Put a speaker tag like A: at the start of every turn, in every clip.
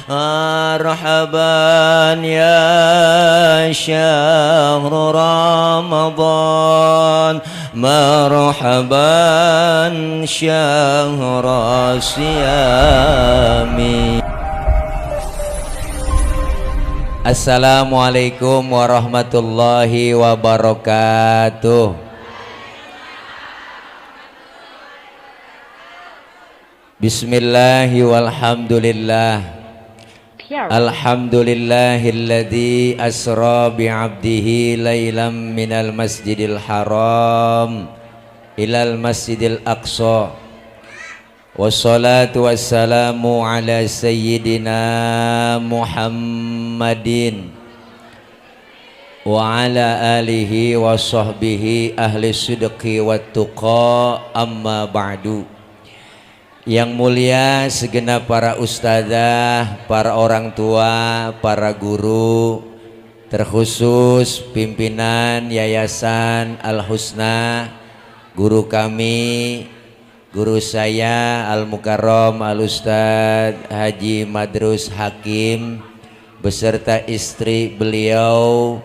A: مرحبا يا شهر رمضان مرحبا شهر الصيام. Assalamualaikum warahmatullahi wabarakatuh. Bismillahi walhamdulillah. Alhamdulillahilladzi asra bi'abdihi laylam minal masjidil haram ilal masjidil aqsa. Wassalatu wassalamu ala sayyidina Muhammadin wa ala alihi wa sahbihi ahli sidqi wat tuqa, amma ba'du. Yang mulia segenap para ustadzah, para orang tua, para guru, terkhusus pimpinan Yayasan Al Husna, guru kami, guru saya Al Mukarram Al Ustadz Haji Madrus Hakim beserta istri beliau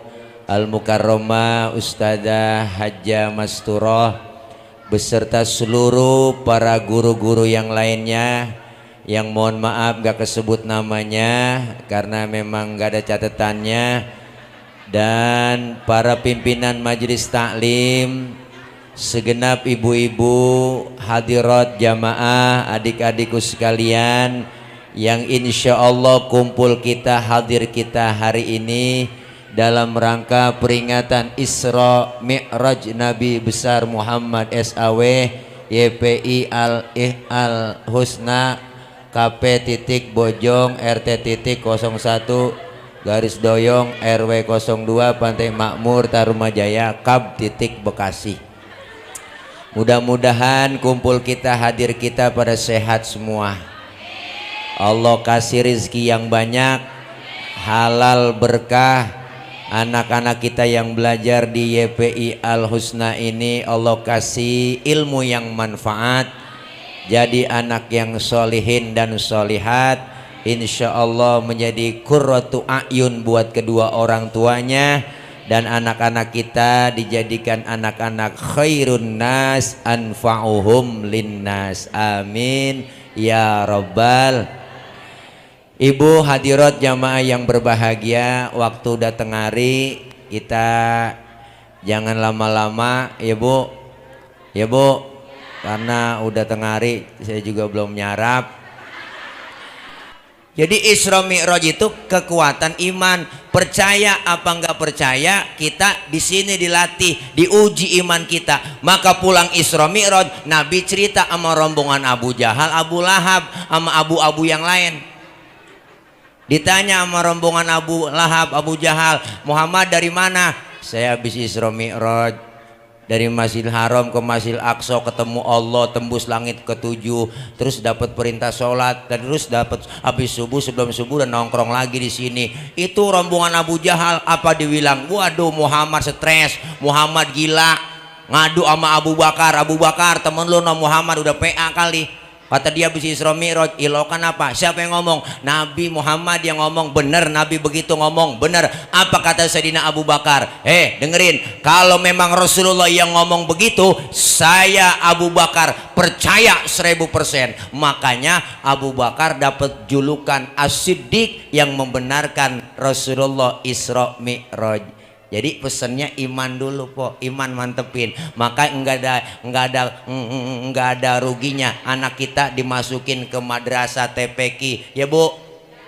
A: Al Mukarramah Ustadzah Hajjah Masturah beserta seluruh para guru-guru yang lainnya yang mohon maaf gak kesebut namanya karena memang gak ada catatannya, dan para pimpinan majelis taklim, segenap ibu-ibu hadirat jamaah, adik-adikku sekalian yang insya Allah kumpul kita, hadir kita hari ini dalam rangka peringatan Isra Mi'raj Nabi besar Muhammad SAW YPI Al Husna KP titik Bojong RT titik 01 garis doyong RW 02 Pantai Makmur Tarumajaya Kab titik Bekasi. Mudah-mudahan kumpul kita, hadir kita pada sehat semua. Allah kasih rezeki yang banyak, halal berkah. Anak-anak kita yang belajar di YPI Al Husna ini Allah kasih ilmu yang manfaat, jadi anak yang solihin dan solihat, insya Allah menjadi qurratu a'yun buat kedua orang tuanya, dan anak-anak kita dijadikan anak-anak khairun nas anfa'uhum linnas, amin ya rabbal. Ibu hadirat jamaah yang berbahagia, waktu udah tengah hari, kita jangan lama-lama ya Bu, ya Bu, karena udah tengah hari saya juga belum nyarap. Jadi Isra Mi'raj itu kekuatan iman. Percaya apa enggak percaya, kita di sini dilatih, diuji iman kita. Maka pulang Isra Mi'raj, Nabi cerita sama rombongan Abu Jahal, Abu Lahab, sama abu-abu yang lain. Ditanya sama rombongan Abu Lahab, Abu Jahal, Muhammad dari mana? Saya habis Isra Mi'raj dari Masjidil Haram ke Masjidil Aqsa, ketemu Allah, tembus langit ketujuh, terus dapat perintah sholat, dan terus dapat habis subuh, sebelum subuh dan nongkrong lagi di sini. Itu rombongan Abu Jahal apa dibilang? Waduh, Muhammad stres, Muhammad gila, ngadu sama Abu Bakar. Abu Bakar, temen lu no Muhammad udah PA kali. Kata dia habis Isra Mi'raj, ilokan apa? Siapa yang ngomong? Nabi Muhammad yang ngomong. Bener, Nabi begitu ngomong, bener. Apa kata Sayyidina Abu Bakar? Dengerin, kalau memang Rasulullah yang ngomong begitu, saya Abu Bakar percaya 1000%. Makanya Abu Bakar dapat julukan As-Siddiq yang membenarkan Rasulullah Isra Mi'raj. Jadi pesannya iman dulu po, iman mantepin. Maka enggak ada ruginya anak kita dimasukin ke madrasah TPQ ya Bu.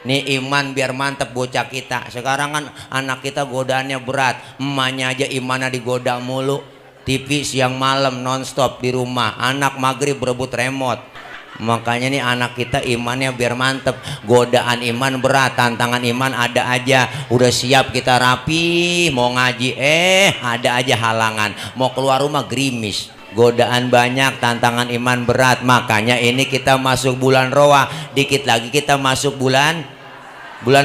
A: Nih iman biar mantep bocah kita. Sekarang kan anak kita godaannya berat, emaknya aja imannya digoda mulu. TV siang malam nonstop di rumah, anak maghrib berebut remote. Makanya nih anak kita imannya biar mantep. Godaan iman berat, tantangan iman ada aja. Udah siap kita rapi mau ngaji, ada aja halangan. Mau keluar rumah gerimis. Godaan banyak, tantangan iman berat. Makanya ini kita masuk bulan Roah, dikit lagi kita masuk bulan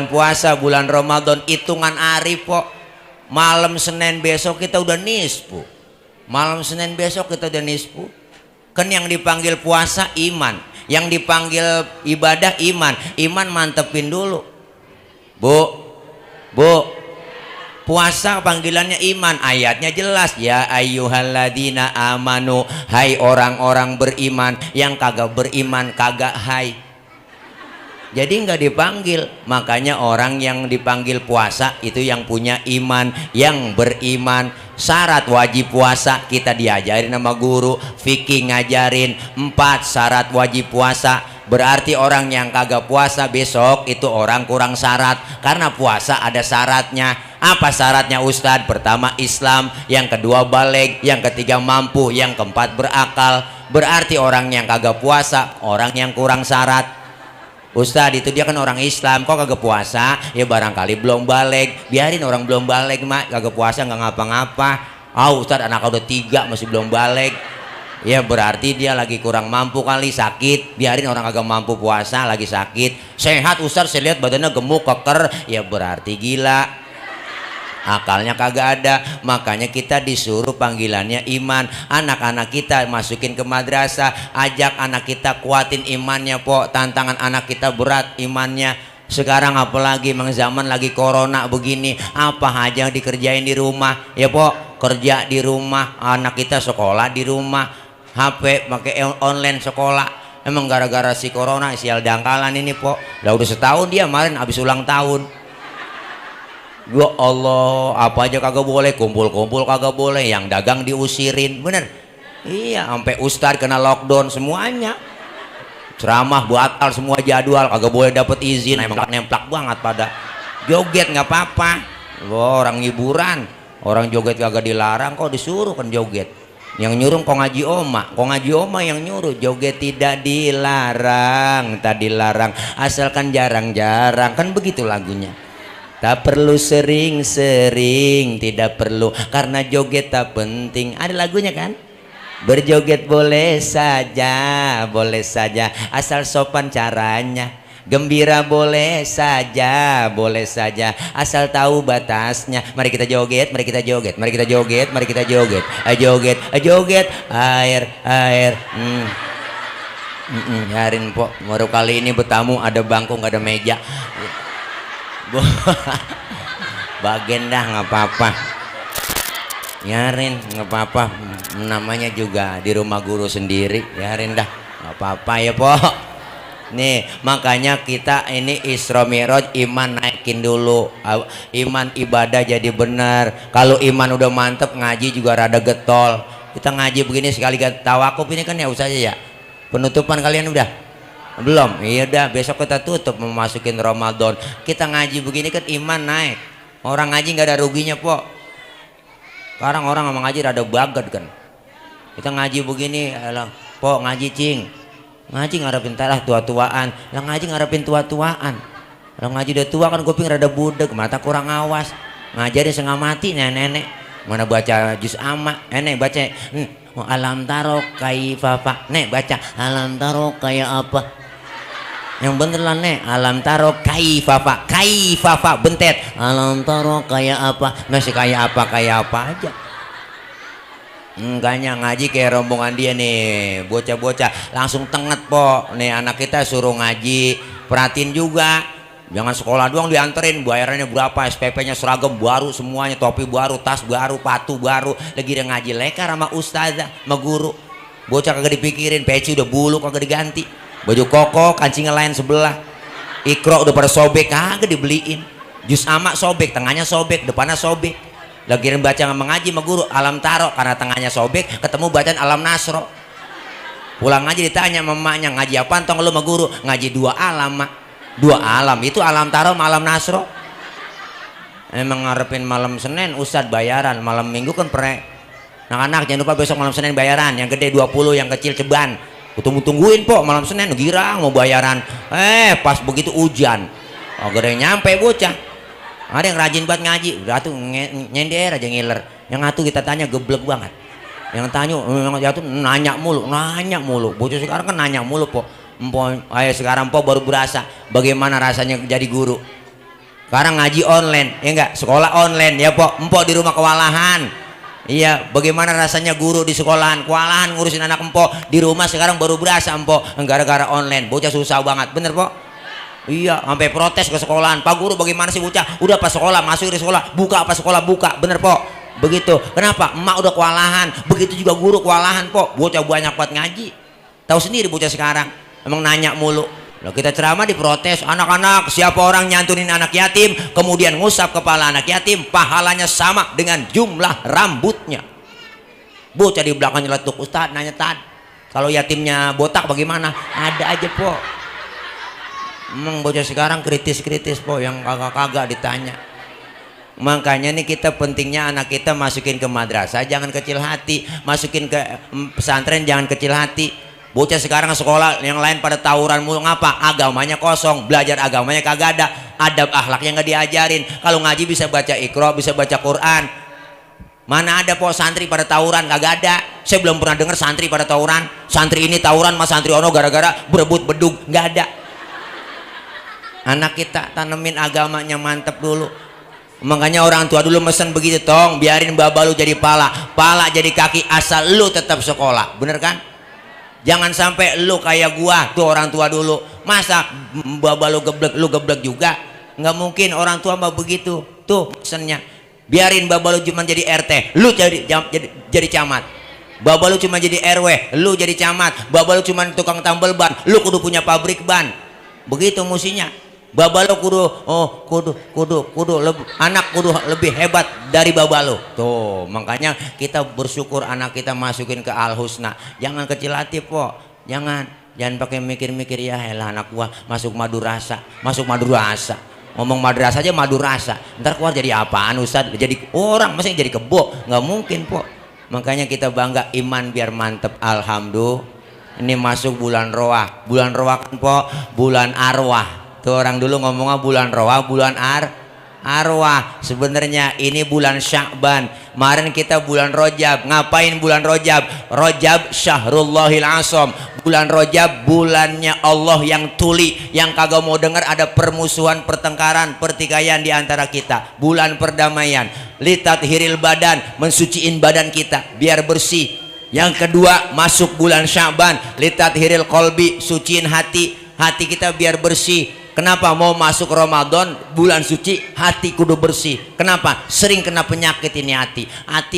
A: puasa, bulan Ramadan. Hitungan hari po. Malam Senin besok kita udah nisfu. Malam Senin besok kita udah nisfu. Kan yang dipanggil puasa iman, Yang dipanggil ibadah iman. Iman mantepin dulu. Bu, puasa panggilannya iman, ayatnya jelas, ya ayyuhalladzina amanu, hai orang-orang beriman. Yang kagak beriman kagak hai, jadi nggak dipanggil. Makanya orang yang dipanggil puasa itu yang punya iman, yang beriman. Syarat wajib puasa kita diajarin sama guru fikih, ngajarin 4 syarat wajib puasa. Berarti orang yang kagak puasa besok itu orang kurang syarat, karena puasa ada syaratnya. Apa syaratnya Ustadz? Pertama Islam, yang kedua baligh, yang ketiga mampu, yang keempat berakal. Berarti orang yang kagak puasa orang yang kurang syarat. Ustadz itu dia kan orang Islam kok kagak puasa? Ya barangkali belum baligh. Biarin orang belum baligh mak, kagak puasa nggak ngapa-ngapa. Ustadz anak udah 3 masih belum baligh. Ya berarti dia lagi kurang mampu kali, sakit. Biarin orang agak mampu puasa lagi sakit. Sehat Ustadz, saya lihat badannya gemuk keker. Ya berarti gila, akalnya kagak ada. Makanya kita disuruh panggilannya iman. Anak-anak kita masukin ke madrasah, ajak anak kita kuatin imannya po. Tantangan anak kita berat imannya. Sekarang apalagi mang zaman lagi corona begini, apa aja dikerjain di rumah ya po. Kerja di rumah, anak kita sekolah di rumah, HP pakai online sekolah. Emang gara-gara si corona sial dangkalan ini po. Lah udah setahun dia kemarin habis ulang tahun. Ya Allah, apa aja kagak boleh, kumpul-kumpul kagak boleh, yang dagang diusirin, bener? Iya, sampai ustadz kena lockdown semuanya. Ceramah batal semua jadwal, kagak boleh dapet izin, nemplak banget pada. Joget nggak apa-apa, orang hiburan, orang joget kagak dilarang, kok disuruh kan joget. Yang nyuruh kok ngaji oma yang nyuruh. Joget tidak dilarang, tak dilarang, asalkan jarang-jarang, kan begitu lagunya. Tak perlu sering-sering, tidak perlu, karena joget tak penting. Ada lagunya kan? Berjoget boleh saja, asal sopan caranya. Gembira boleh saja, asal tahu batasnya. Mari kita joget, mari kita joget, mari kita joget, mari kita joget. Joget, joget, air. Biarin po, baru kali ini bertamu ada bangku nggak ada meja. Bagian dah nggak apa-apa, biarin nggak apa-apa, namanya juga di rumah guru sendiri, biarin dah nggak apa-apa ya po. Nih makanya kita ini Isra Mi'raj iman naikin dulu, iman ibadah jadi benar. Kalau iman udah mantep ngaji juga rada getol. Kita ngaji begini sekali tawakuf ini kan ya usah aja ya. Penutupan kalian udah? Belum? Iya dah, besok kita tutup memasukin Ramadan. Kita ngaji begini kan iman naik. Orang ngaji nggak ada ruginya po. Sekarang orang ngomong ngaji rada bagat kan. Kita ngaji begini, po ngaji cing. Ngaji ngarepin tarah tua-tuaan. Yang ngaji ngarepin tua-tuaan. Kalau ngaji udah tua kan kuping rada budek, mata kurang awas. Ngajarin setengah mati nenek. Mana baca juz amma, nenek baca alam taro kaifa. Nek baca alam taro kayak apa? Yang bener lah nek, alam taro kaifa, bentet. Alam taro kayak apa? Masih kayak apa aja. Enggaknya ngaji kayak rombongan dia nih, bocah-bocah langsung tenget po. Nih anak kita suruh ngaji, perhatiin juga. Jangan sekolah doang dianterin, bayarannya berapa, SPP-nya seragam baru semuanya, topi baru, tas baru, patu baru. Lagi dia ngaji lekar sama ustazah, sama guru. Bocah kagak dipikirin, peci udah bulu kagak diganti. Baju koko, kancingnya lain sebelah. Ikro udah pada sobek, kagak dibeliin. Jus ama sobek, tengahnya sobek, depannya sobek. Lagi baca mengaji sama guru alam taro, karena tengahnya sobek ketemu bacaan alam nasro. Pulang ngaji ditanya mamanya, ngaji apa tong lu sama guru? Ngaji 2 alam mak. 2 alam itu alam taro sama alam nasro. Emang ngarepin malam Senin Ustadz bayaran, malam Minggu kan anak-anak jangan lupa besok malam Senin bayaran. Yang gede 20, yang kecil ceban. Tungguin po malam Senin girang mau bayaran. Pas begitu hujan, gede nyampe bocah. Ada yang rajin banget ngaji, udah tuh nyender aja ngiler. Yang satu kita tanya geblek banget. Yang tanya, yang jatuh nanya mulu. Bocah sekarang kan nanya mulu po. Sekarang po baru berasa bagaimana rasanya jadi guru. Sekarang ngaji online, ya enggak? Sekolah online ya po. Empok di rumah kewalahan. Iya, bagaimana rasanya guru di sekolahan, kewalahan ngurusin anak empok, di rumah sekarang baru berasa empok, gara-gara online, bocah susah banget, bener pok? Iya, sampai protes ke sekolahan, Pak Guru bagaimana sih bocah, udah pas sekolah, masuk di sekolah, buka apa sekolah, buka, bener pok? Begitu, kenapa? Emak udah kewalahan, begitu juga guru kewalahan pok, bocah banyak buat ngaji, tahu sendiri bocah sekarang, emang nanya mulu. Loh, kita ceramah diprotes, anak-anak siapa orang nyantunin anak yatim kemudian ngusap kepala anak yatim pahalanya sama dengan jumlah rambutnya. Bocah di belakang nyeletuk, Ustadz nanya Tad, kalau yatimnya botak bagaimana? Ada aja po. Emang bocah sekarang kritis-kritis po, yang kagak-kagak ditanya. Makanya nih kita pentingnya anak kita masukin ke madrasah jangan kecil hati, masukin ke pesantren jangan kecil hati. Bocah sekarang sekolah yang lain pada tawuran mulu, ngapa? Agamanya kosong, belajar agamanya kagak ada, adab akhlaknya nggak diajarin. Kalau ngaji bisa baca Iqra, bisa baca Quran. Mana ada po santri pada tawuran, kagak ada. Saya belum pernah dengar santri pada tawuran. Santri ini tawuran mas santri ono gara-gara berebut bedug, nggak ada. Anak kita tanemin agamanya mantep dulu. Makanya orang tua dulu mesen begitu, tong biarin baba lu jadi pala, pala jadi kaki asal lu tetap sekolah, bener kan? Jangan sampai lu kayak gua tuh orang tua dulu, masa baba lu geblek juga, nggak mungkin. Orang tua mah begitu tuh pesennya, biarin baba lu cuma jadi RT, lu jadi camat. Baba lu cuma jadi RW, lu jadi camat. Baba lu cuma tukang tambal ban, lu kudu punya pabrik ban. Begitu musinya. Baba lu anak kudu lebih hebat dari baba lu. Tuh, makanya kita bersyukur anak kita masukin ke Al Husna. Jangan kecil hati, po. Jangan pakai mikir-mikir ya elah anak gua masuk madrasah. Ngomong madrasah aja madrasah. Ntar keluar jadi apaan Ustaz? Jadi orang, masa jadi kebo? Nggak mungkin, po. Makanya kita bangga iman biar mantep. Alhamdulillah. Ini masuk bulan Roah. Bulan Roah kan, po, bulan arwah. Tuh orang dulu ngomongnya bulan Roah, bulan arwah. Sebenarnya ini bulan Sya'ban. Kemarin kita bulan Rojab. Ngapain bulan Rojab? Rojab Syahrullahil Asam. Bulan Rojab bulannya Allah yang tuli, yang kagak mau dengar ada permusuhan, pertengkaran, pertikaian di antara kita. Bulan perdamaian. Litat hiril badan, mensuciin badan kita biar bersih. Yang kedua masuk bulan Sya'ban, litat hiril kolbi, suciin hati kita biar bersih. Kenapa? Mau masuk Ramadan bulan suci, hati kudu bersih. Kenapa? Sering kena penyakit ini hati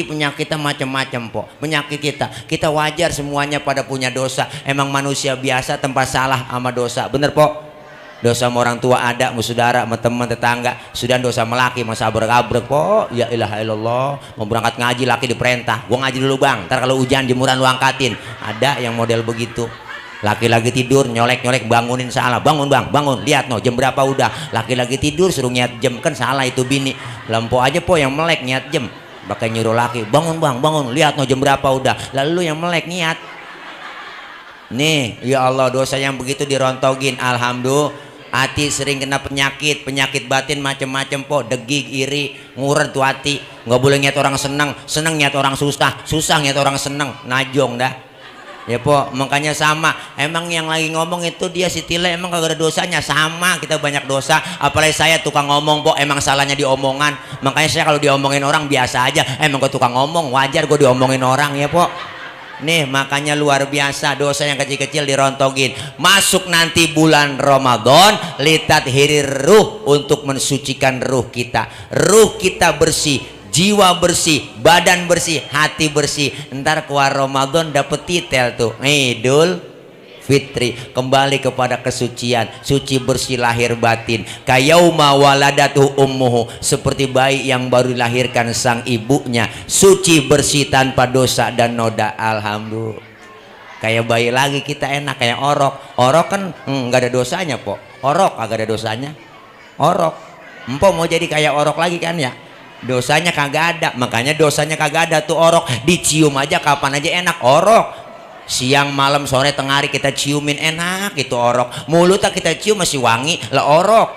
A: penyakitnya macam-macam, po. Penyakit kita wajar semuanya pada punya dosa. Emang manusia biasa tempat salah sama dosa, bener po? Dosa sama orang tua ada, sama saudara, sama teman tetangga. Sudah dosa melaki, masa abrek-abrek, po. Ya ilaha illallah, mau berangkat ngaji laki diperintah, gua ngaji dulu bang, ntar kalau hujan jemuran lu angkatin. Ada yang model begitu. Laki-laki tidur nyolek-nyolek bangunin salah, bangun bang, bangun, lihat no jam berapa udah. Laki-laki tidur suruh niat jam, kan salah itu bini. Lampu aja po yang melek niat jam, pakai nyuruh laki bangun bang, bangun, lihat no jam berapa udah. Lalu lu yang melek niat. Nih ya Allah, dosa yang begitu dirontogin. Alhamdulillah. Hati sering kena penyakit batin macem-macem, po. Degig, iri, nguret tuh hati. Nggak boleh niat orang seneng niat orang susah niat orang seneng, najong dah. Ya po, makanya sama. Emang yang lagi ngomong itu dia si Tile emang kagak ada dosanya, sama kita banyak dosa. Apalagi saya tukang ngomong, po, emang salahnya di omongan. Makanya saya kalau diomongin orang biasa aja. Emang gue tukang ngomong, wajar gue diomongin orang, ya po. Nih makanya luar biasa, dosa yang kecil-kecil dirontogin. Masuk nanti bulan Ramadan, litat hirir ruh, untuk mensucikan ruh kita bersih, jiwa bersih, badan bersih, hati bersih. Ntar keluar Ramadan dapet titel tuh, Idul Fitri, kembali kepada kesucian, suci bersih lahir batin. Kayauma waladatu ummuhu, seperti bayi yang baru dilahirkan sang ibunya, suci bersih tanpa dosa dan noda. Alhamdulillah. Kayak bayi lagi kita, enak kayak orok kan nggak ada dosanya, po. Orok agak ada dosanya. Orok empo mau jadi kayak orok lagi kan ya, dosanya kagak ada. Makanya dosanya kagak ada tuh orok, dicium aja kapan aja enak. Orok siang malam sore tengah hari kita ciumin enak itu orok. Mulutnya kita cium masih wangi lah orok.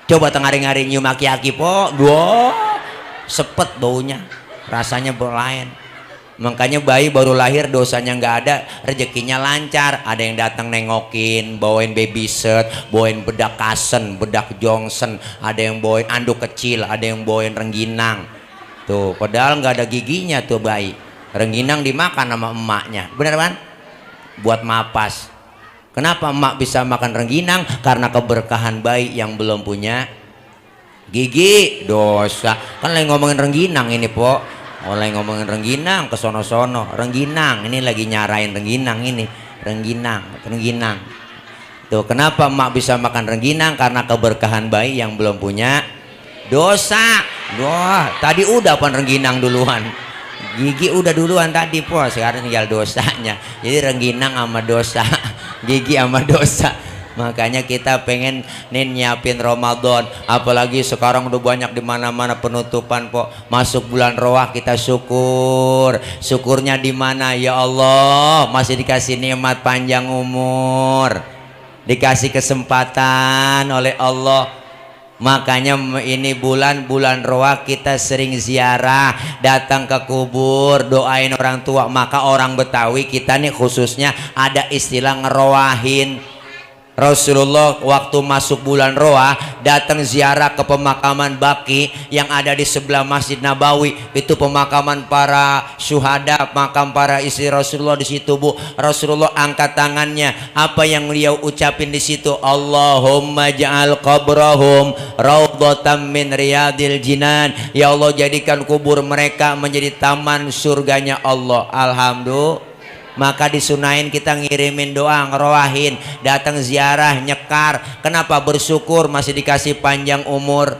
A: Coba tengah hari nyium aki-aki, po, sepet baunya, rasanya berlain. Makanya bayi baru lahir dosanya nggak ada, rezekinya lancar. Ada yang datang nengokin, bawain baby set, bawain bedak kasen, bedak Johnson, ada yang bawain anduk kecil, ada yang bawain rengginang. Tuh, padahal nggak ada giginya tuh bayi. Rengginang dimakan sama emaknya, bener kan? Buat mapas. Kenapa emak bisa makan rengginang? Karena keberkahan bayi yang belum punya gigi. Dosa. Kan lagi ngomongin rengginang ini, po. Oh, lagi ngomongin rengginang, ke sono-sono. Rengginang, ini lagi nyarain rengginang ini. Rengginang. Tuh, kenapa emak bisa makan rengginang? Karena keberkahan bayi yang belum punya dosa. Wah, tadi udah pan rengginang duluan. Gigi udah duluan tadi, po. Sekarang tinggal dosanya. Jadi rengginang sama dosa, gigi sama dosa. Makanya kita pengen nyiapin Ramadan, apalagi sekarang udah banyak di mana-mana penutupan, po. Masuk bulan Roah kita syukur. Syukurnya di mana? Ya Allah, masih dikasih nikmat panjang umur, dikasih kesempatan oleh Allah. Makanya ini bulan Roah kita sering ziarah, datang ke kubur, doain orang tua. Maka orang Betawi kita nih khususnya ada istilah ngeroahin. Rasulullah waktu masuk bulan Roah datang ziarah ke pemakaman Baqi yang ada di sebelah Masjid Nabawi. Itu pemakaman para syuhada, makam para istri Rasulullah di situ, Bu. Rasulullah angkat tangannya. Apa yang beliau ucapin di situ? Allahumma ja'al qabrahum raudhatan min riyadil jinan. Ya Allah, jadikan kubur mereka menjadi taman surganya Allah. Alhamdulillah. Maka disunain kita ngirimin doa, ngeroahin, datang ziarah, nyekar. Kenapa? Bersyukur masih dikasih panjang umur.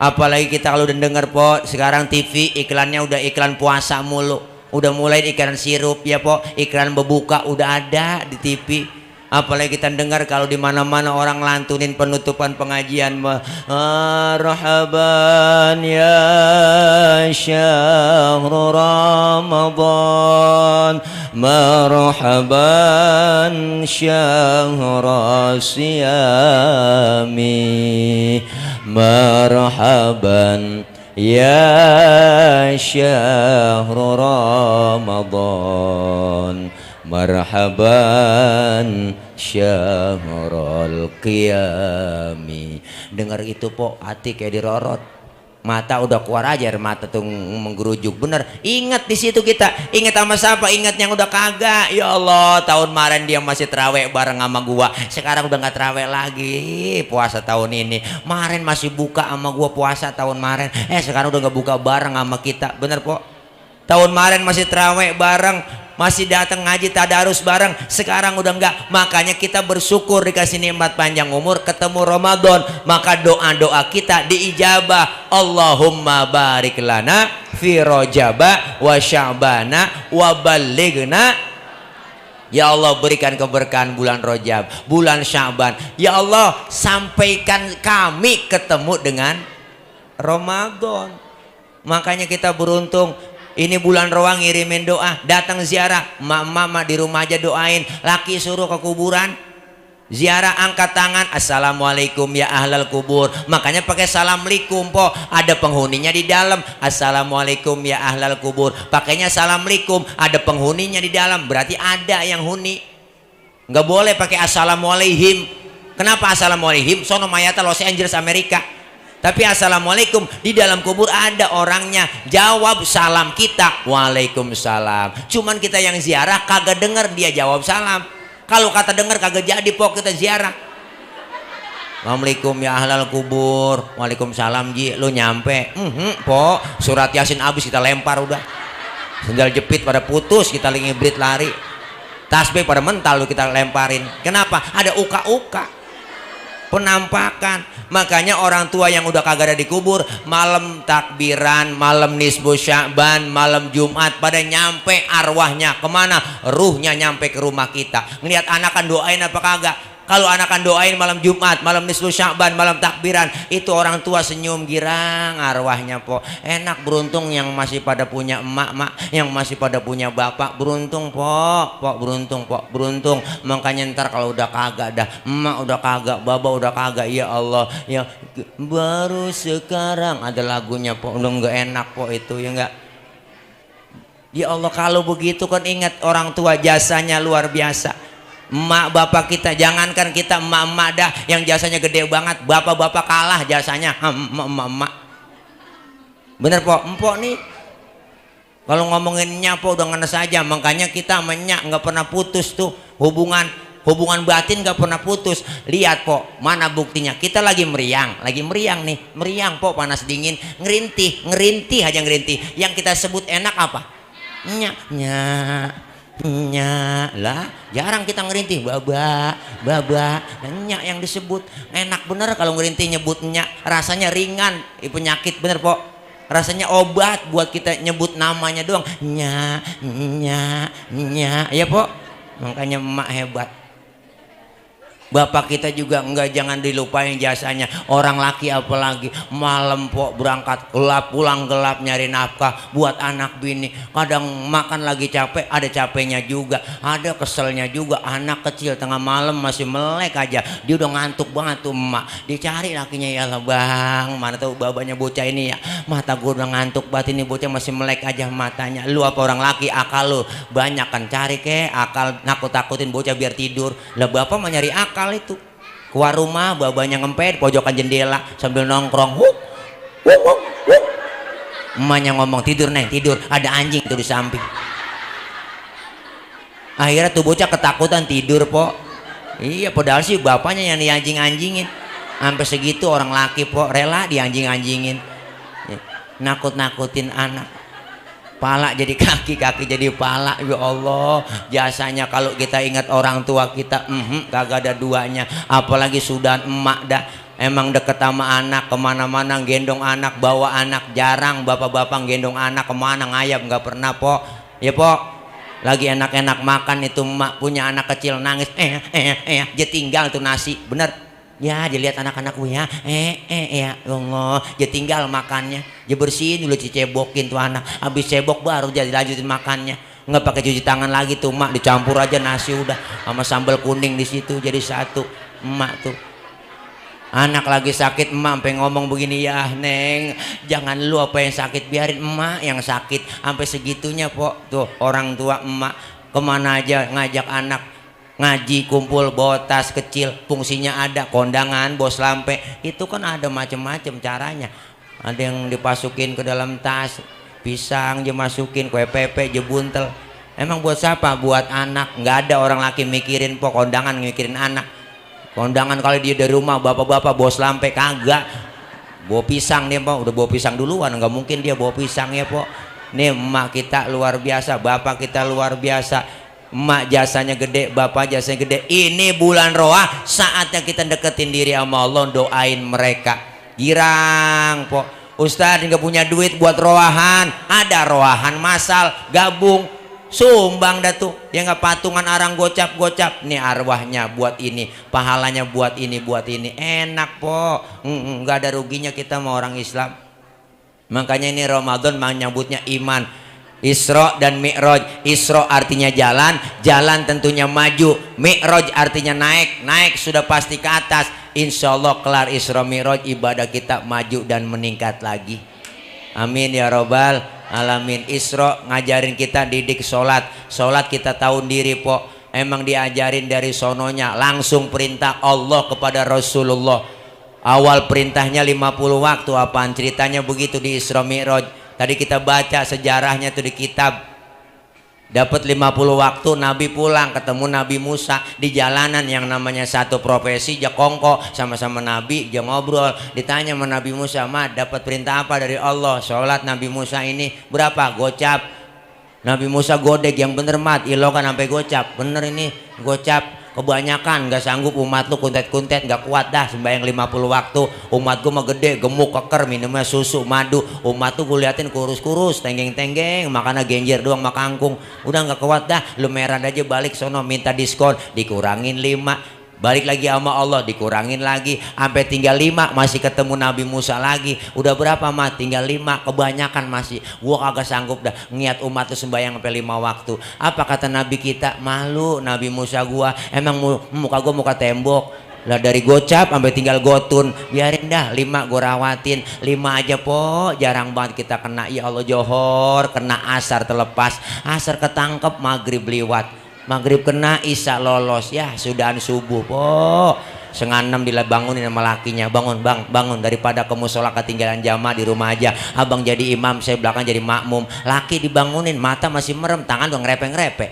A: Apalagi kita kalau udah denger, po, sekarang TV iklannya udah iklan puasa mulu. Udah mulai iklan sirup ya, po, iklan berbuka udah ada di TV. Apalagi kita dengar kalau di mana-mana orang lantunin penutupan pengajian, marhaban ya syahrul Ramadan, marhaban syahrul siyami, marhaban ya syahrul Ramadan, marhaban syahrul qiyami. Dengar itu, po, hati kayak dirorot. Mata udah keluar aja air mata tuh menggerujuk. Bener, ingat di situ kita. Ingat sama siapa? Ingat yang udah kagak. Ya Allah, tahun kemarin dia masih terawih bareng sama gua. Sekarang udah nggak terawih lagi puasa tahun ini. Kemarin masih buka sama gua puasa tahun kemarin. Sekarang udah nggak buka bareng sama kita. Bener, po. Tahun kemarin masih terawih bareng, masih datang ngaji tadarus bareng, sekarang udah enggak. Makanya kita bersyukur dikasih nikmat panjang umur, ketemu Ramadan, maka doa-doa kita diijabah. Allahumma barik lana fi Rajaba wa Sya'bana wa ballighna. Ya Allah, berikan keberkahan bulan Rajab, bulan Sya'ban. Ya Allah, sampaikan kami ketemu dengan Ramadan. Makanya kita beruntung. Ini bulan Roah ngirimin doa, datang ziarah, mama di rumah aja doain, laki suruh ke kuburan, ziarah angkat tangan, assalamualaikum ya ahlal kubur. Makanya pakai assalamualaikum, po, ada penghuninya di dalam, assalamualaikum ya ahlal kubur. Pakainya assalamualaikum, ada penghuninya di dalam, berarti ada yang huni. Nggak boleh pakai assalamualaikum. Kenapa assalamualaikum? Sono mayata Los Angeles Amerika. Tapi assalamualaikum, di dalam kubur ada orangnya. Jawab salam kita, waalaikumsalam. Cuman kita yang ziarah kagak denger dia jawab salam. Kalau kata denger kagak jadi, po, kita ziarah. Assalamualaikum ya ahlal kubur, waalaikumsalam ji. Lu nyampe, po, surat Yasin habis kita lempar udah. Sendal jepit pada putus, kita lagi ngibrit lari. Tasbih pada mental lu kita lemparin. Kenapa? Ada uka-uka, penampakan. Makanya orang tua yang udah kagak ada di kubur, malam takbiran, malam nisbu Sya'ban, malam Jumat, pada nyampe arwahnya kemana? Ruhnya nyampe ke rumah kita. Ngelihat anak kan doain apa kagak? Kalau anak kan doain malam Jumat, malam nisfu Sya'ban, malam takbiran, itu orang tua senyum girang arwahnya, po. Enak, beruntung yang masih pada punya emak, yang masih pada punya bapak, beruntung, po, beruntung, po, beruntung. Makanya ntar kalau udah kagak dah, emak udah kagak, bapak udah kagak, ya Allah, ya baru sekarang ada lagunya, po, udah nggak enak, po, itu ya enggak. Ya Allah, kalau begitu kan ingat orang tua jasanya luar biasa. Emak bapak kita, jangankan kita emak-emak dah yang jasanya gede banget, bapak-bapak kalah jasanya emak-emak. Bener po, empok nih kalau ngomongin nyak po udah ngenes aja. Makanya kita sama nyak nggak pernah putus tuh hubungan batin, nggak pernah putus. Lihat po, mana buktinya? Kita lagi meriang nih, meriang po, panas dingin, ngerintih aja ngerintih. Yang kita sebut enak apa? Nyak lah, jarang kita ngerintih baba. Nyak yang disebut enak bener. Kalau ngerintih nyebut nyak rasanya ringan, penyakit bener po. Rasanya obat buat kita nyebut namanya doang. Nyak ya po. Makanya emak hebat. Bapak kita juga enggak, jangan dilupain jasanya. Orang laki apalagi malam po berangkat gelap, pulang gelap nyari nafkah buat anak bini. Kadang makan lagi capek, ada capeknya juga, ada keselnya juga. Anak kecil tengah malam masih melek aja, dia udah ngantuk banget tuh emak. Dicari lakinya, ya lah bang, mana tahu babanya bocah ini ya, mata gue udah ngantuk banget, ini bocah masih melek aja matanya. Lu apa orang laki akal lu banyak kan, cari ke akal nakut-takutin bocah biar tidur. Lah bapak mau nyari akal itu keluar rumah, babanya ngempet pojokan jendela sambil nongkrong. Emaknya ngomong, tidur neng, tidur, ada anjing tuh di samping. Akhirnya tuh bocah ketakutan tidur po. Iya, padahal sih bapaknya yang dianjing-anjingin. Sampai segitu orang laki po rela dianjing-anjingin, nakut-nakutin anak. Pala jadi kaki, kaki jadi pala. Ya Allah, jasanya kalau kita ingat orang tua kita, kagak ada duanya. Apalagi sudah emak dah, emang deket sama anak, kemana-mana gendong anak, bawa anak. Jarang bapak-bapak gendong anak kemana, ngayap nggak pernah po. Ya po, lagi enak-enak makan itu emak punya anak kecil nangis, dia tinggal tuh nasi, bener. Ya, dia lihat anak-anakku ya, ya Allah, dia tinggal makannya, dia bersihin dulu, cebokin tuh anak, habis cebok baru jadi lanjutin makannya, nggak pakai cuci tangan lagi tuh mak, dicampur aja nasi udah sama sambal kuning di situ jadi satu. Emak tuh, anak lagi sakit emak sampai ngomong begini, ya neng, jangan lu apa yang sakit, biarin emak yang sakit. Sampai segitunya po, tuh orang tua emak kemana aja ngajak anak ngaji, kumpul, bawa tas kecil, fungsinya ada, kondangan, bos lampe, itu kan ada macam-macam caranya. Ada yang dipasukin ke dalam tas, pisang dia masukin, kue pepe dia buntel. Emang buat siapa? Buat anak. Nggak ada orang laki mikirin po kondangan, mikirin anak. Kondangan kalau dia dari rumah, bapak-bapak bos lampe kagak bawa pisang dia po, udah bawa pisang duluan, nggak mungkin dia bawa pisang ya po. Nih emak kita luar biasa, bapak kita luar biasa. Emak jasanya gede, bapak jasanya gede. Ini bulan Roah, saatnya kita deketin diri sama Allah, doain mereka. Girang po, Ustadz nggak punya duit buat roahan. Ada roahan masal, gabung, sumbang dah tuh. Ya nggak, patungan arang gocap. Nih arwahnya buat ini, pahalanya buat ini, enak po. Nggak ada ruginya kita sama orang Islam. Makanya ini Ramadan menyambutnya iman. Isra dan Mi'raj. Isra artinya jalan, jalan tentunya maju. Mi'raj artinya naik, naik sudah pasti ke atas. Insya Allah kelar Isra Mi'raj, ibadah kita maju dan meningkat lagi. Amin ya robbal alamin. Isra ngajarin kita didik sholat. Sholat kita tahu diri po, emang diajarin dari sononya, langsung perintah Allah kepada Rasulullah. Awal perintahnya 50 waktu. Apaan ceritanya begitu di Isra Mi'raj? Tadi kita baca sejarahnya tuh di kitab. Dapat 50 waktu, Nabi pulang ketemu Nabi Musa di jalanan yang namanya satu profesi, dia kongko sama-sama Nabi, dia ngobrol. Ditanya sama Nabi Musa, "Ma, dapat perintah apa dari Allah?" Sholat. Nabi Musa ini berapa? Gocap. Nabi Musa godek, yang bener mat, ilo kan sampai gocap. Bener ini gocap. Kebanyakan nggak sanggup umat lu, kuntet-kuntet nggak kuat dah sembahyang 50 waktu. Umat gue mah gede, gemuk, keker, minumnya susu, madu. Umat tuh gue liatin kurus-kurus, tenggeng-tenggeng, makannya genjer doang sama kangkung. Udah nggak kuat dah, lu merah aja balik sono minta diskon, dikurangin 5. Balik lagi sama Allah, dikurangin lagi sampai tinggal 5. Masih ketemu Nabi Musa lagi. Udah berapa mah? Tinggal 5. Kebanyakan masih. Gua kagak sanggup dah niat umat tuh sembahyang sampai 5 waktu. Apa kata Nabi kita? Malu Nabi Musa gua. Emang muka gua muka tembok. Lah dari gocap sampai tinggal gotun. Biarin dah 5 gua rawatin. 5 aja po. Jarang banget kita kena. Ya Allah, johor kena, asar terlepas, asar ketangkep, maghrib liwat, maghrib kena, isya lolos, ya sudahan subuh po. setengah 6 dibangunin sama lakinya, bangun bang, bangun, daripada kamu sholat ketinggalan jamaah di rumah aja, abang jadi imam, saya belakang jadi makmum. Laki dibangunin, mata masih merem, tangan udah ngerepe-ngerepe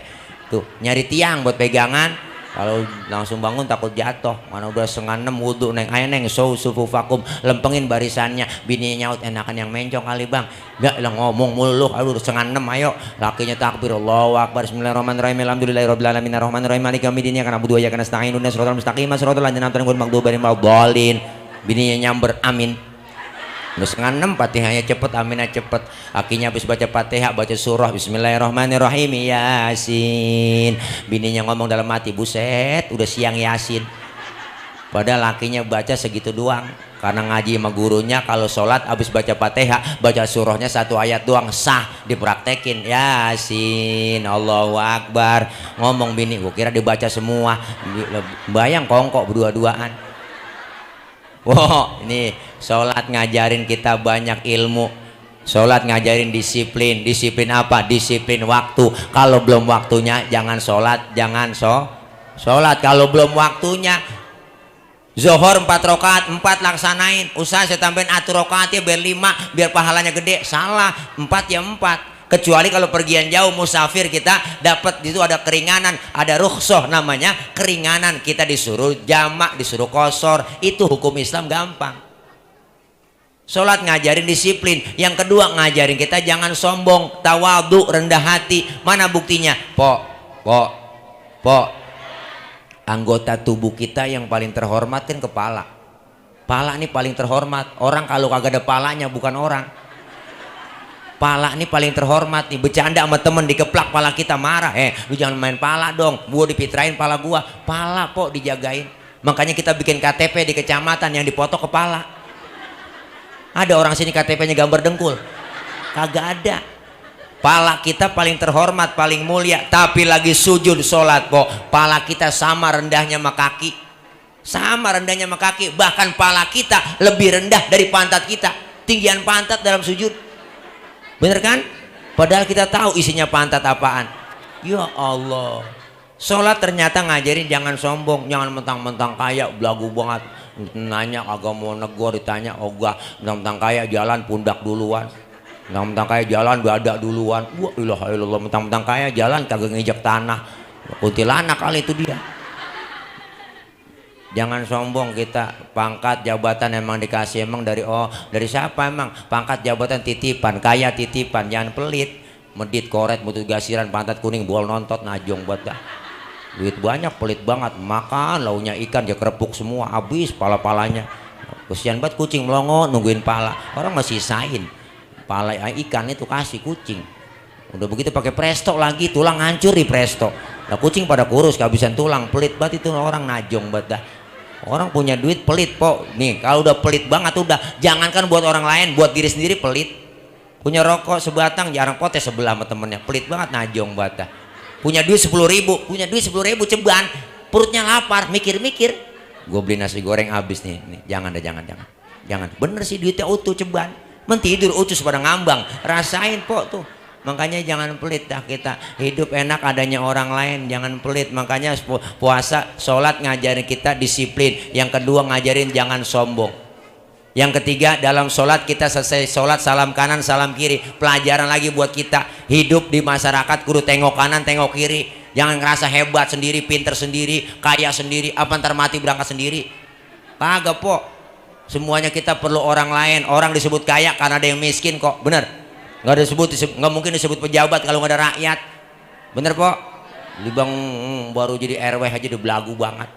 A: tuh, nyari tiang buat pegangan. Kalau langsung bangun takut jatuh, mana udah setengah 6 wudhu, neng ayo neng sufu vakum, lempengin barisannya. Bininya nyaut, enakan yang mencong kali bang, gak lah ngomong mulu, aduh setengah 6 ayo. Lakinya takbir, Allahu akbar, bismillahirrahmanirrahim, alhamdulillahirabbil alamin, arrahmanirrahim, maliki yaumiddin, iyyaka na'budu wa iyyaka nasta'in, ihdinas siratal mustaqim, siratal ladzina an'amta 'alaihim ghairil maghdubi 'alaihim waladdallin. Bininya nyamber, amin. Udah setengah 6, Fatihahnya cepet, aminnya cepet. Akhirnya habis baca Fatihah, baca surah bismillahirrahmanirrahim, Yasin. Bininya ngomong dalam hati, buset udah siang Yasin. Padahal lakinya baca segitu doang. Karena ngaji sama gurunya kalau sholat habis baca Fatihah, baca surahnya 1 ayat doang, sah, dipraktekin Yasin, Allahu akbar. Ngomong bini, gua kira dibaca semua. Bayang kongkok berdua-duaan. Wow, ini sholat ngajarin kita banyak ilmu. Sholat ngajarin disiplin. Disiplin apa? Disiplin waktu. Kalau belum waktunya jangan sholat, jangan sholat. Kalau belum waktunya, Zohor 4 rakaat 4 laksanain. Usaha saya tambahin atur rakaatnya biar 5, biar pahalanya gede. Salah, 4 ya 4. Kecuali kalau pergian jauh musafir, kita dapat itu ada keringanan, ada rukhsah namanya keringanan, kita disuruh jamak, disuruh qashar, itu hukum Islam gampang. Sholat ngajarin disiplin. Yang kedua ngajarin kita jangan sombong, tawadhu, rendah hati. Mana buktinya? Anggota tubuh kita yang paling terhormat kan kepala. Pala ini paling terhormat. Orang kalau kagak ada palanya bukan orang. Pala ini paling terhormat nih. Bercanda sama temen dikeplak pala kita, marah, lu jangan main pala dong, gua dipitrain pala gua. Pala kok dijagain. Makanya kita bikin KTP di kecamatan yang dipoto kepala. Ada orang sini KTP-nya gambar dengkul? Kagak ada. Pala kita paling terhormat, paling mulia. Tapi lagi sujud sholat kok pala kita sama rendahnya sama kaki. Sama rendahnya sama kaki. Bahkan pala kita lebih rendah dari pantat kita. Tinggian pantat dalam sujud. Bener kan? Padahal kita tahu isinya pantat apaan. Ya Allah. Sholat ternyata ngajarin jangan sombong, jangan mentang-mentang kaya, belagu banget. Nanya agak mau negor, ditanya ogah. Mentang-mentang kaya jalan pundak duluan. Mentang-mentang kaya jalan dada duluan. Wah ilaha illallah, mentang-mentang kaya jalan kagak ngejek tanah. Kuntilanak kali itu dia. Jangan sombong kita. Pangkat jabatan emang dikasih, emang dari siapa emang? Pangkat jabatan titipan, kaya titipan, jangan pelit. Medit koret mutu gasiran pantat kuning bol nontot najong buat dah. Duit banyak pelit banget, makan launya ikan dia kerepuk semua habis pala-palanya. Kesian banget kucing melongo nungguin pala. Orang masih sisain. Pala ikan itu kasih kucing. Udah begitu pakai presto lagi, tulang hancur di presto. Nah kucing pada kurus kehabisan tulang, pelit banget itu orang, najong banget dah. Orang punya duit pelit kok. Nih kalau udah pelit banget udah, jangankan buat orang lain, buat diri sendiri pelit. Punya rokok sebatang jarang potes sebelah sama temennya, pelit banget, najong banget dah. Punya duit 10.000, ceban, perutnya lapar, mikir-mikir, gue beli nasi goreng habis nih. Jangan, bener sih duitnya utuh ceban, mentidur ucus pada ngambang, rasain kok tuh. Makanya jangan pelit dah kita. Hidup enak adanya orang lain, jangan pelit. Makanya puasa, sholat ngajarin kita disiplin. Yang kedua ngajarin jangan sombong. Yang ketiga dalam sholat kita selesai sholat salam kanan salam kiri. Pelajaran lagi buat kita. Hidup di masyarakat kudu tengok kanan tengok kiri. Jangan ngerasa hebat sendiri, pinter sendiri, kaya sendiri. Apa ntar mati berangkat sendiri? Kagak po. Semuanya kita perlu orang lain. Orang disebut kaya karena ada yang miskin kok, bener? Nggak mungkin disebut pejabat kalau nggak ada rakyat, bener po? Libang baru jadi RW aja udah belagu banget.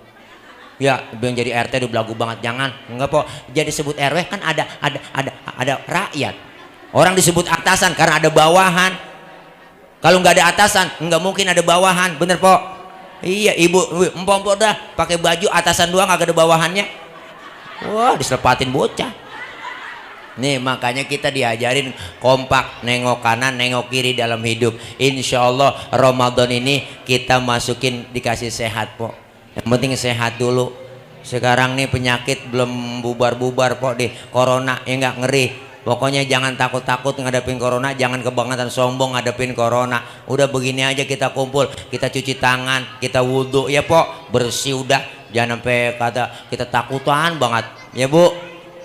A: Ya, yang jadi RT udah belagu banget. Jangan, enggak po. Jadi sebut RW kan ada rakyat. Orang disebut atasan karena ada bawahan. Kalau nggak ada atasan, nggak mungkin ada bawahan, bener po? Iya, ibu, empok dah pakai baju atasan doang, nggak ada bawahannya. Wah, diselepatin bocah. Nih makanya kita diajarin kompak, nengok kanan nengok kiri dalam hidup. Insya Allah Ramadan ini kita masukin dikasih sehat po. Yang penting sehat dulu. Sekarang nih penyakit belum bubar-bubar po deh, corona ya nggak, ngeri. Pokoknya jangan takut-takut ngadepin corona, jangan kebangetan sombong ngadepin corona. Udah begini aja kita kumpul, kita cuci tangan, kita wudhu ya po, bersih udah. jangan sampai kata kita takutan banget ya Bu.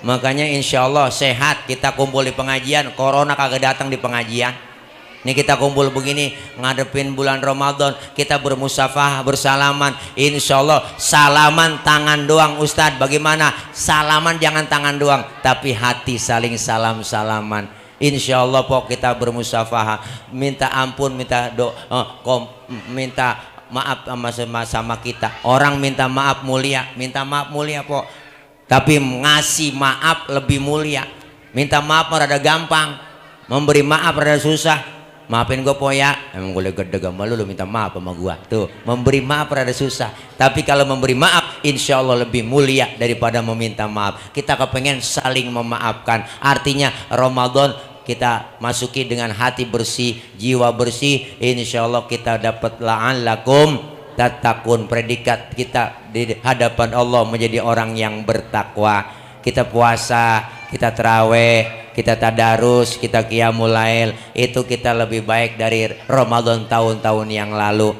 A: Makanya insya Allah sehat kita kumpul di pengajian, corona kagak datang di pengajian. Ini kita kumpul begini ngadepin bulan Ramadan, kita bermusafah bersalaman. Insya Allah salaman tangan doang Ustadz. Bagaimana? Salaman jangan tangan doang, tapi hati saling salam-salaman. Insya Allah pok kita bermusafah, minta ampun, minta minta maaf sama kita. Orang minta maaf mulia pok. Tapi ngasih maaf lebih mulia. Minta maaf rada gampang, memberi maaf rada susah. Maafin gue po ya, emang gue gede sama lu minta maaf sama gue. Tuh, memberi maaf rada susah. Tapi kalau memberi maaf, insya Allah lebih mulia daripada meminta maaf. Kita kepengen saling memaafkan. Artinya Ramadan kita masuki dengan hati bersih, jiwa bersih. Insya Allah kita dapat la'allakum tattaqun, predikat kita di hadapan Allah menjadi orang yang bertakwa. Kita puasa, kita taraweh, kita tadarus, kita qiyamul lail, itu kita lebih baik dari Ramadan tahun-tahun yang lalu.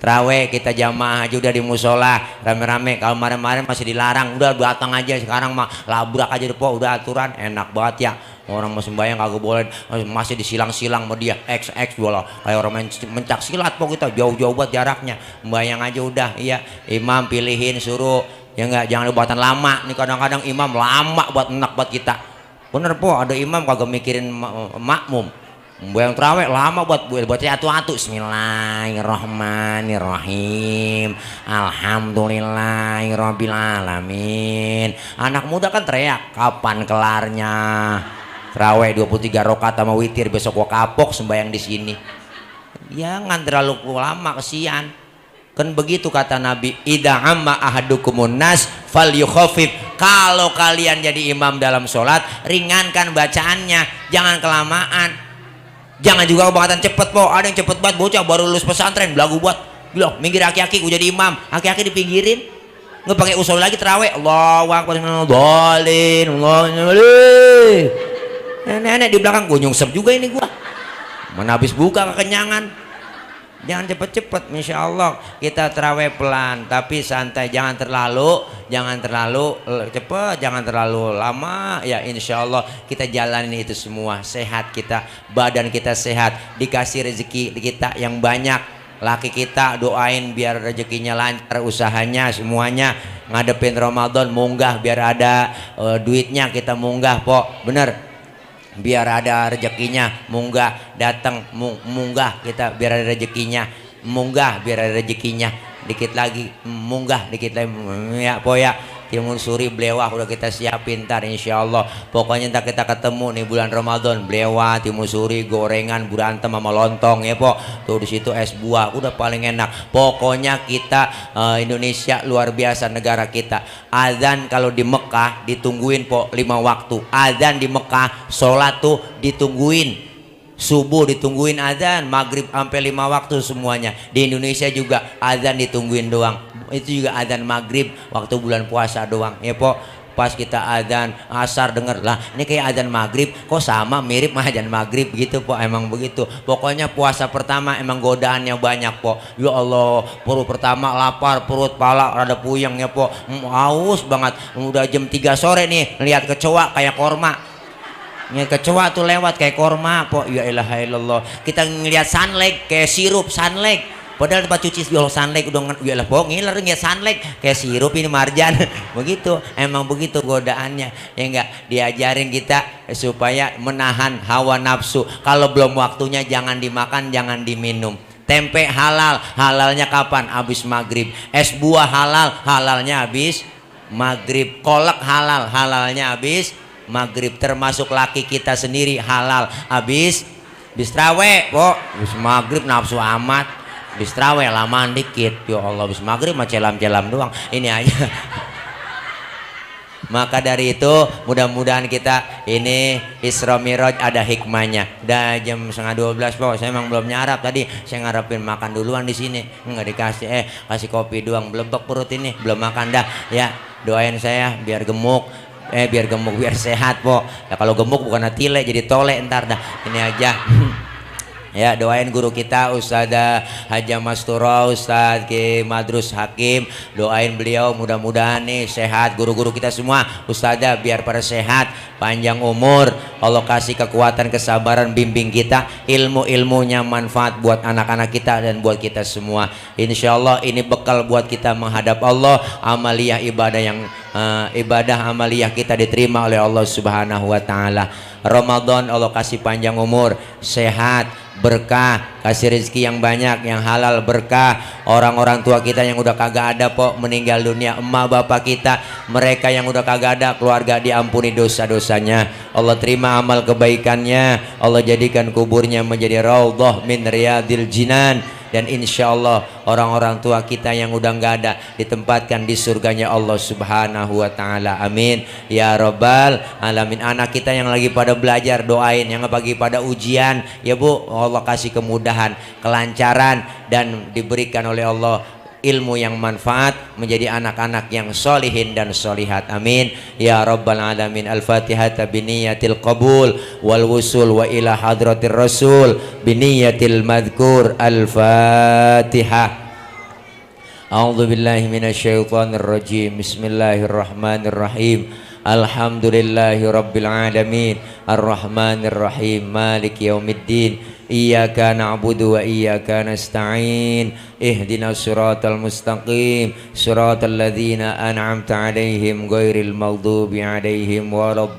A: Taraweh kita jamaah aja udah di musola rame-rame. Kalau kemarin-kemarin masih dilarang, udah datang aja. Sekarang mah labrak aja depo, udah aturan enak banget ya. Orang mau sembahyang kagak boleh, masih disilang-silang sama dia XX bola kayak orang mencak silat po, kita jauh-jauh buat jaraknya. Sembahyang aja udah. Iya, imam pilihin suruh ya enggak, jangan buatan lama nih. Kadang-kadang imam lama buat enak buat kita. Bener po, ada imam kagak mikirin makmum. Yang terawih lama buat atu-atu. Bismillahirrahmanirrahim, alhamdulillahirabbil alamin. Anak muda kan teriak, kapan kelarnya? Terawih 23 rakaat sama witir, besok gua kapok sembahyang di sini. Jangan terlalu lama, kesian. Kan begitu kata Nabi, idza amma ahadukumun nas falyukhaffif. Kalau kalian jadi imam dalam sholat, ringankan bacaannya, jangan kelamaan. Jangan juga kebangetan cepet po. Ada yang cepet banget, bocah baru lulus pesantren belagu buat. Gila, minggir aki-aki gue jadi imam, aki-aki dipinggirin. Nggak pakai usul lagi terawih. Allahu akbar, dolin, nenek di belakang gue nyungsep juga ini gua. Mana habis buka kekenyangan. Jangan cepet-cepet, insya Allah kita terawih pelan tapi santai, jangan terlalu cepet, jangan terlalu lama ya. Insya Allah kita jalanin itu semua, sehat kita, badan kita sehat, dikasih rezeki kita yang banyak. Laki kita doain biar rezekinya lancar, usahanya semuanya. Ngadepin Ramadan munggah biar ada duitnya, kita munggah pok, bener. Biar ada rezekinya, munggah datang, munggah kita biar ada rezekinya, munggah biar ada rezekinya. Dikit lagi munggah, dikit lagi ya poya. Timun suri belewah udah kita siapin ntar insya Allah. Pokoknya ntar kita ketemu nih bulan Ramadan, belewah, timun suri, gorengan, berantem sama lontong ya po. Tuh di situ es buah udah paling enak. Pokoknya kita Indonesia luar biasa negara kita. Azan kalau di Mekah ditungguin po 5 waktu. Azan di Mekah sholat tuh ditungguin. Subuh ditungguin azan, maghrib sampai 5 waktu semuanya. Di Indonesia juga azan ditungguin doang. Itu juga azan maghrib waktu bulan puasa doang ya po. Pas kita azan asar denger lah ini kayak azan maghrib kok sama mirip mah azan maghrib gitu po. Emang begitu. Pokoknya puasa pertama emang godaannya banyak po. Ya Allah, perut pertama lapar, perut pala rada puyeng ya po, haus banget. Udah jam 3 sore nih lihat kecoa kayak korma. Kecoa tuh lewat kayak korma po. Ya ilaha illallah. Kita ngelihat sunlight kayak sirup sunlight. Padahal tempat cuci ya Allah sunlight udah ya lah po ngiler ngeliat sunlight kayak sirup ini marjan. Begitu. Emang begitu godaannya. Ya enggak, diajarin kita supaya menahan hawa nafsu. Kalau belum waktunya jangan dimakan, jangan diminum. Tempe halal, halalnya kapan? Habis maghrib. Es buah halal, halalnya habis maghrib. Kolak halal, halalnya habis maghrib. Termasuk laki kita sendiri halal habis traweh po. Habis maghrib nafsu amat. Habis traweh lamaan dikit. Ya Allah, habis maghrib mah celam-celam doang. Ini aja. Maka dari itu mudah-mudahan kita ini Isra Miraj ada hikmahnya. Udah jam 11:30 po. Saya emang belum nyarap tadi. Saya ngarepin makan duluan di sini. Enggak dikasih. Kasih kopi doang. Belebek perut ini. Belum makan dah. Ya, doain saya biar gemuk. Biar gemuk, biar sehat po. Ya kalau gemuk bukan tile jadi tole ntar dah. Ini aja. Ya, doain guru kita Ustazah Haja Mastura, Ustaz Ki Madrus Hakim, doain beliau mudah-mudahan nih sehat, guru-guru kita semua Ustazah biar pada sehat, panjang umur, Allah kasih kekuatan, kesabaran, bimbing kita, ilmu-ilmunya manfaat buat anak-anak kita dan buat kita semua. Insya Allah ini bekal buat kita menghadap Allah, amaliyah ibadah yang ibadah amaliyah kita diterima oleh Allah Subhanahu wa taala. Ramadan Allah kasih panjang umur, sehat, berkah, kasih rezeki yang banyak, yang halal, berkah. Orang-orang tua kita yang udah kagak ada pok meninggal dunia, emak bapak kita, mereka yang udah kagak ada, keluarga diampuni dosa-dosanya, Allah terima amal kebaikannya, Allah jadikan kuburnya menjadi raudhah min riyadil jinan. Dan insya Allah orang-orang tua kita yang udah nggak ada ditempatkan di surganya Allah Subhanahu wa taala. Amin ya rabbal alamin. Anak kita yang lagi pada belajar doain, yang lagi pada ujian ya Bu, Allah kasih kemudahan, kelancaran, dan diberikan oleh Allah ilmu yang manfaat, menjadi anak-anak yang solihin dan solihat. Amin ya rabbal alamin. Al-Fatihah biniyatil qabul wal wusul wa ila hadratir rasul biniyatil madhkur. Al-Fatihah. A'udzu billahi minasyaitonir rajim. Bismillahirrahmanirrahim. Alhamdulillahi rabbil alamin. Ar-Rahmanir Rahim. Maliki yaumiddin. Iyyaka na'budu wa iyyaka nasta'in. Ihdinas siratal mustaqim. Siratal ladzina an'amta 'alaihim ghairil maghdubi 'alaihim waladdallin.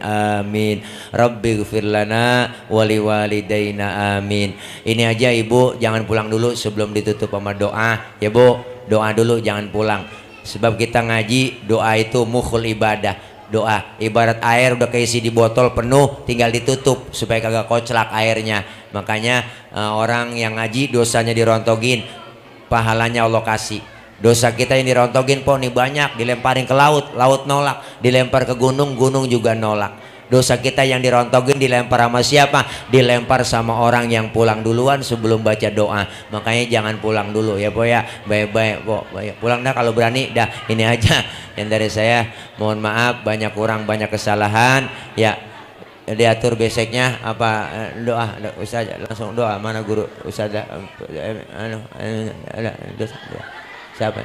A: Amin. Rabbighfir lana wa liwalidayna. Amin. Ini aja Ibu, jangan pulang dulu sebelum ditutup sama doa. Ya Bu, doa dulu jangan pulang. Sebab kita ngaji, doa itu mukhul ibadah. Doa ibarat air udah keisi di botol penuh, tinggal ditutup supaya kagak koclak airnya. Makanya orang yang ngaji dosanya dirontogin, pahalanya Allah kasih. Dosa kita yang dirontogin nih banyak, dilemparin ke laut, laut nolak, dilempar ke gunung, gunung juga nolak. Dosa kita yang dirontogin dilempar sama siapa? Dilempar sama orang yang pulang duluan sebelum baca doa. Makanya jangan pulang dulu ya Po ya. Baik-baik Po, pulang dah kalau berani. Dah ini aja yang dari saya. Mohon maaf banyak kurang, banyak kesalahan ya. Diatur besoknya apa doa Ustaz, langsung doa. Mana guru Ustaz? Siapa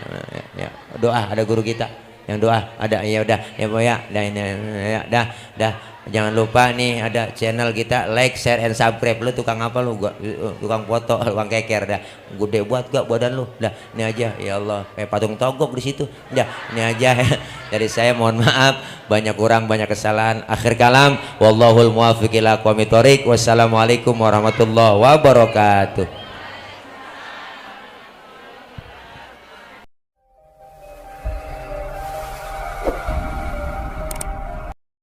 A: ya? Doa ada guru kita yang doa ada. Ya udah ya Po ya. Dah ini ya dah. Jangan lupa nih ada channel kita, like, share, and subscribe. Lu tukang apa lu? Gua tukang foto, tukang keker dah. Gede buat gak badan lu? Dah, ini aja. Ya Allah, kayak patung togok di situ. Dah, ini aja. Dari saya mohon maaf, banyak kurang, banyak kesalahan. Akhir kalam, wallahul muwaffiq ila aqwamit thoriq. Wassalamualaikum warahmatullahi wabarakatuh.